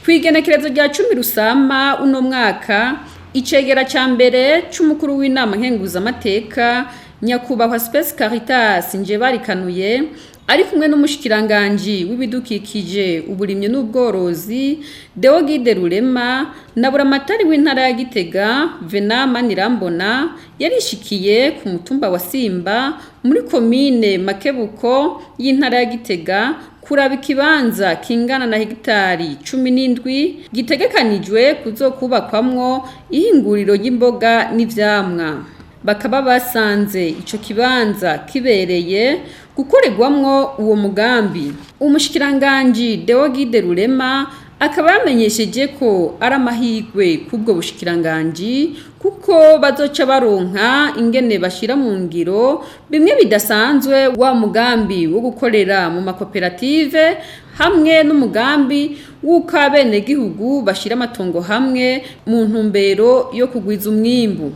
Kw'igenekerezo rya 10 Rusama uno mwaka, icegera ca mbere c'umukuru w'inama nkenguzamateka, nyakubahwa Space Caritas Njebarikanuye, ari kumwe n'umushikiranganji w'ibidukikije, uburimyi n'ubworozi, Deogide Rurema, na buramatari w'intara ya Gitega, Venant Manirambona, yarishikiye ku mutumba wa Simba muri komine Makebuko y'intara ya Gitega kuraba ikibanza kingana na hegitari 17 gitegekanijwe kuzokubakwamwo ihinguriro ry'imboga n'ivyamwa. Bakaba basanze ico kibanza kibereye gukorerwamwo uwo mugambi. Umushikiranganji Deogide Rurema akaba yamenyesheje ko ari amahirwe k'ubwo bushikiranganji, kuko bazoca baronka ingene bashira mu ngiro bimwe bidasanzwe wa mugambi wo gukorera mu makoperative hamwe n'umugambi w'uko abenegihugu bashira amatongo hamwe mu ntumbero yo kugwiza umwimbu.